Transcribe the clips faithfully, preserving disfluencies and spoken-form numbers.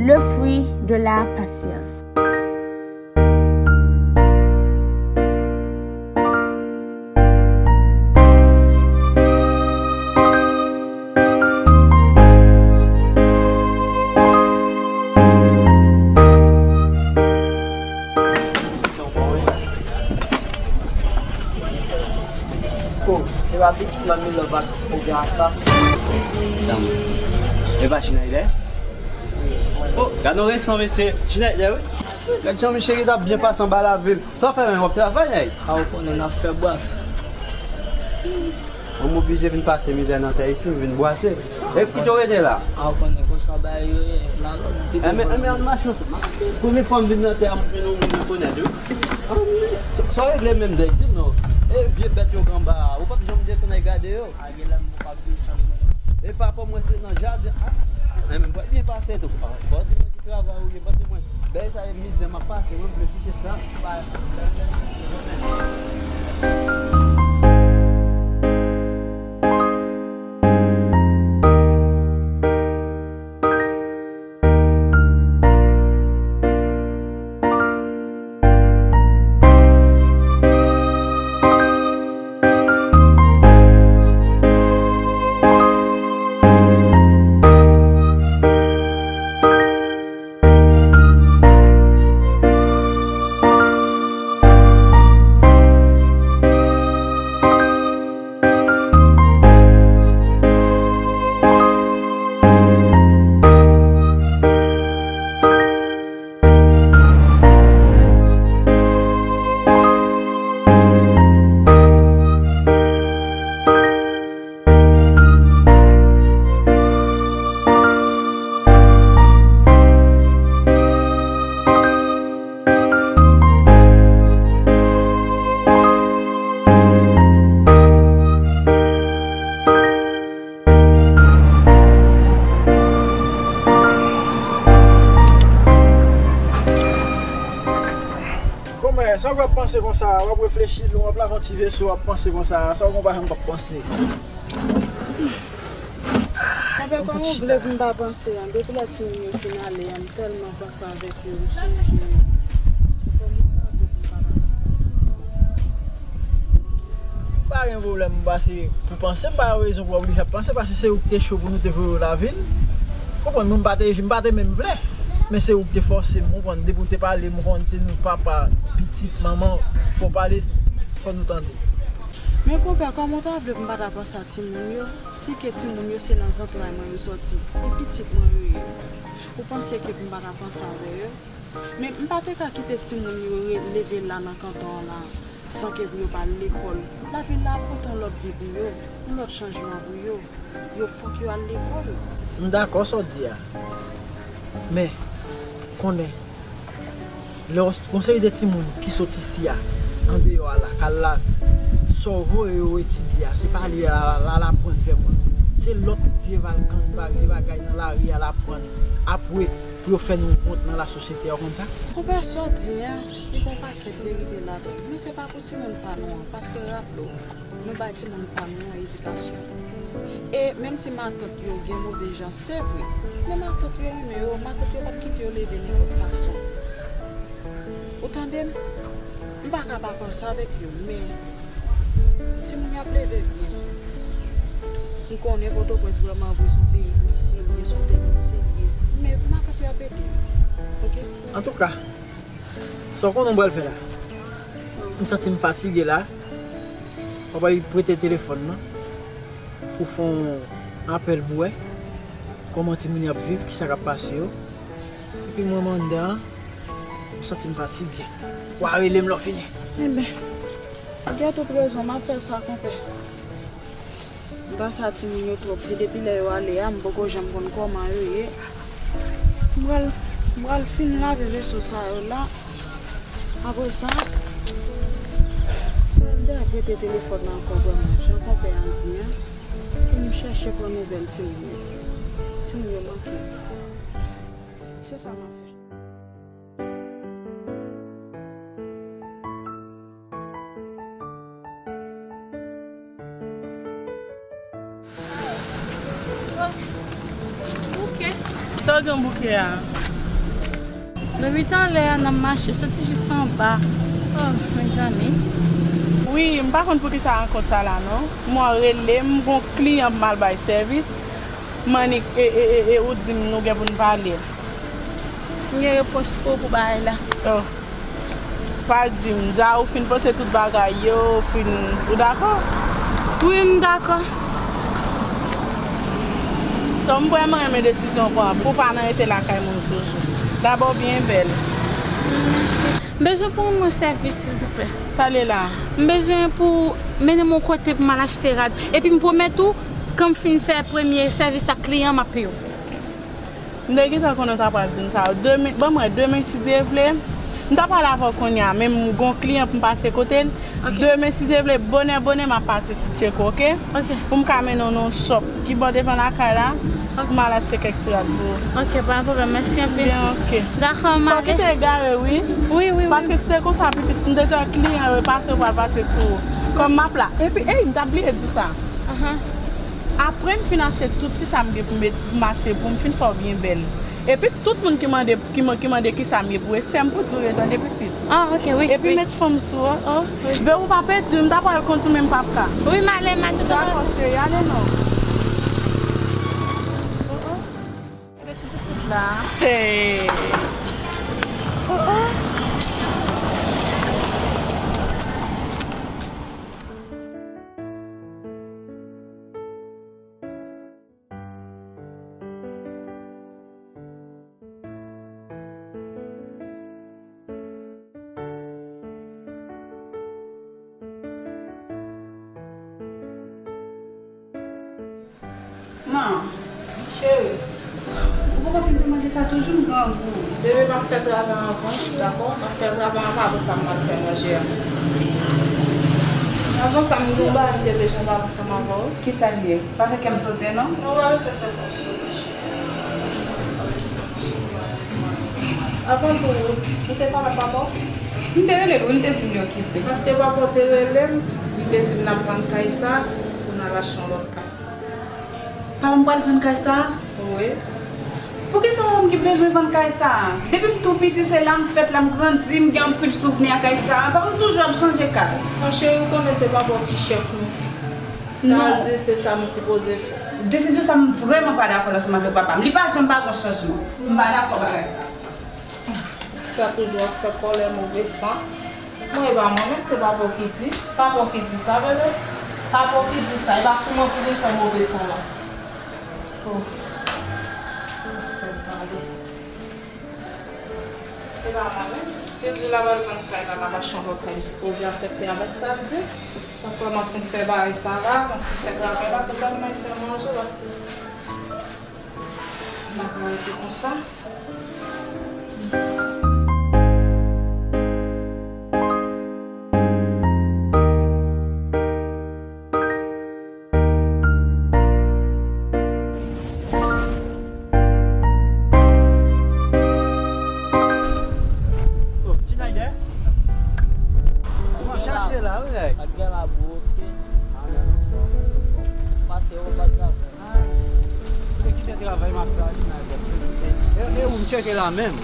Le fruit de la patience. Oh, se pa pitit manmi love ak oubyen ak sa. Tanm. E pa Schneider? Oh, gad yon resan, mesye. Schneider, wi. Gad jan misye ki t ap byen pase anba lavil. Sa w fè menm, w ap travay, nèg? A, ou konnen n ap fè bwase. Mwen m oblije vin pase mizè nan tè isi, m vin bwase. E ki kote w rete la? A, ou konnen konsa bagay yo ye, la lòd. Enben, enben, ann mache ansanm. Premye fwa m vin nan tè a, m jwenn yon moun mwen konèt, wi. Sa, sa w regle menm, nèg, di m non. E vye bèt yo gen anba a, ou p ap janm desann al gade yo? A, gen lè m poko ap desann, mwen. E pa pou mwen se nan jaden. A, men mwen byen pase tou. A, fò di mwen ki travay ou ye, paske mwen, bèl sa e mizè m ap pase, mwen vle kite sa. Konpè, sa w ap panse konsa, w ap reflechi lwen, w ap lave yon ti veso, w ap panse konsa, sa w konpè, w ap panse. Konpè, kòman w vle pou m pa panse an? Depi lè timoun yo fin ale a, m tèlman panse avèk yo, m sonje yo. Kòman w vle pou m pa panse? Pa gen pwoblèm, m pase pou panse, m pa gen rezon pou oblije ap panse, paske se ou ki te cho pou nou te voye w lavil. Konprann, mwen m pa te, m pa te menm vle, men se ou ki te fòse m, konprann, depi w te pale, m konn se nou papa, pitit, manman, fò w pale, fò nou tande. Men konpè, kòman w ta vle pou m pa ta panse a timoun yo? Si ke timoun yo se nan zantray mwen yo sòti, e pitit mwen yo ye. Ou panse ke pou m pa ta panse avè yo? Men m pa te ka kite timoun yo re-, leve la nan kanton an la, san ke pou yo pa al lekòl. Lavil la ap pote yon lòt vi pou yo, yon lòt chanjman pou yo. Yo fòk yo al lekòl. M dakò sa w di a. Men, konnen, lè w, gon seri de timoun ki sot isi a, andeyò a la, k al lavi, sa w voye yo etidye a, se pa li a, la, la, l aprann vèman. Se lòt vye balkan, vye bagay nan lari a, l aprann. Apre, pou yo fè nou wont nan lasosyete a, w konn sa? Konpè, sa w di a, li gon pakèt verite ladan l. Men se pa pou timoun pa nou an, paske raple w, nou bay timoun pa nou an edikasyon. E menm si matant yo gen move jan, se vre, men matant yo renmen yo, matant yo p ap kite yo leve nenpòt fason. Ou tande m? M pa ka pa panse avèk yo, men timoun yo ap leve byen. M konnen Pòtoprens vrèman vre se yon peyi difisil, se yon tè difisil li ye, men matant yo ap ede yo. Oke? Antouka, sa w konnen w pral fè la? M santi m fatige la. W ap al prete telefòn nan pou fè yon apèl pou wè kòman timoun yo ap viv, kisa k ap pase yo. Epi mwen, mwen anndan an, m santi m fatige. W a rele m lè w fini. Enben, w gen tout rezon, m ap fè sa, konpè. M panse a timoun yo twòp, e depi lè yo ale a, m poko janm konn kòman yo ye. M pral, m pral fin lave veso sa yo la. Apre sa, m pral dèyè prete telefòn nan ankò vrèman. Jan konpè an di an, pou nou chèche pran nouvèl timoun yo. Timoun yo manke m. Se sa m ap fè. Bouke. Sa w gen bouke a? Nan mitan lè a, n ap mache soti jis anba. Oh, mezanmi. Wi, m pa konn poukisa rankont sa la, non. M wè w rele m, m gon kliyan pou m al bay sèvis. M annik, e, e, e, e, ou di m nou gen pou n pale. M gen repwòch pou ou pou bagay la. Oh. Pa di m, dja ou fin poste tout bagay yo, ou fin, ou dakò? Wi, m dakò. So, m vrèman renmen desizyon w pran pou w pa nan rete lakay moun toujou. Daba w byen bèl. Mèsi. M bezwen pou w rann mwen sèvis, silvouplè. Pale la. M bezwen pou w mennen m yon kote pou m al achte rad. Epi m pwomèt ou, kan m fin fè premye sèvis ak kliyan, m ap peye w. M te gentan konnen w ta pral di m sa. Demen, ban m wè, demen si Dye vle. M ta pale avè w kounye a, men m gon kliyan pou m pase kote l. Ok. Demen si Dye vle, bonè, bonè, m ap pase sou tcheko, ok? Ok. Pou m ka mennen w nan yon shop ki bò devan lakay la, ok, pou m al achte kèk ti rad pou ou. Ok, pa gen pwoblèm, mèsi anpil. Byen, ok. Dakò, m ale. Fò w kite egare, wi. Wi, wi, wi. Paske si te konsa, pitit, m deja kliyan yo pase, yo pral pase sou ou. Kòm m ap la. Epi, ey, m t ap bliye di w sa. Ahan. Apre m fin achte tout ti sa m gen pou m met, pou m achte, pou m fin fè w byen bèl. Epi tout moun ki mande, ki man-, ki mande kisa m ye pou e sè m pou di w ye tande pitit. Ah, ok, wi. Epi wi. Met fanm sou, oh, oh. Wi. Ve ou pa pèdi, m ta pral kont ou, men m p ap ka. Wi, m ale, m ale. Dakò, cheri, ale non. Oh, oh. Gade ti pitit la. Hey. Oh, oh. Man, cheri, ou poko fin fè manje sa toujou, m grangou. Bebe, m ap fè travay anvan, dakò? M ap fè travay anvan, apre sa m pral fè manje a. Avan sa, m gen yon bagay m te bezwen pale ansanm avè w. Kisa l ye? Pa fè kè m sote, non? Non, pa bezwen fè kè w sote, cheri. Avan tou, ou te pale ak papa w? M te rele l, wi, m te di l li okipe. Paske papa w te rele m, li te di m n ap vann kay sa pou n al achte yon lòt kay. Papa m pral vann kay sa? Wi. Poukisa yon moun ki bezwen vann kay sa? Depi m tou piti, se la m fèt, la m grandi, m gen anpil souvni a kay sa. Papa m toujou ap chanje kay. Mon cheri, ou konnen se papa w ki chèf nou. Sa l di, se sa nou sipoze fè. Desizyon sa, m vrèman pa dakò l ansanm avèk papa m. Li pa janm pa gon chanjman. M pa dakò bagay sa. Sa toujou ap fè kòlè, move san. Mwen, e pa mwen menm, se papa w ki di. Papa w ki di sa, bebe. Papa w ki di sa. E pa sou mwen pou vin fè move san lan. Oh. Sa fè m pale. E pa mwen menm. Si l di l ap al vann kay la, l ap achte yon lòt kay, m sipoze aksepte avèk sa l di. Chak fwa m ap fin fè bagay sa la, m ap fin fè travay la, apre sa m al fè manje, paske m pa ka rete konsa. Oh, Schneider? Kòman chache la, wi, nèg? Sa k gen la, bro? Pase yo pa travay. Mwen kite travay m ap fè a, Schneider. E, e ou m tcheke la menm.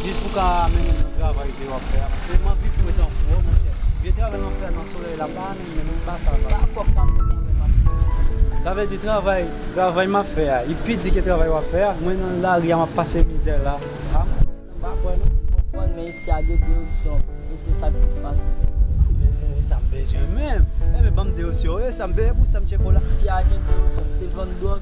Jis pou ka mennen nan travay ke w ap fè a. Se m anvi fwe tankou w, monchè. Vye travay m ap fè nan solèy la, pa menm, menm pa sa va. Sa vle di travay, travay m ap fè a, li pi di ke travay w ap fè a. Mwen nan lari a, m ap pase mizè la. A, m pa kwè non. Konprann, men isi a gen de opsyon, e se sa k pi fasil. E sa m bezwen menm. Enben, ban m de opsyon, e sa m bezwen pou sa m tcheke w la. Isi a gen de opsyon, se vann dwòg,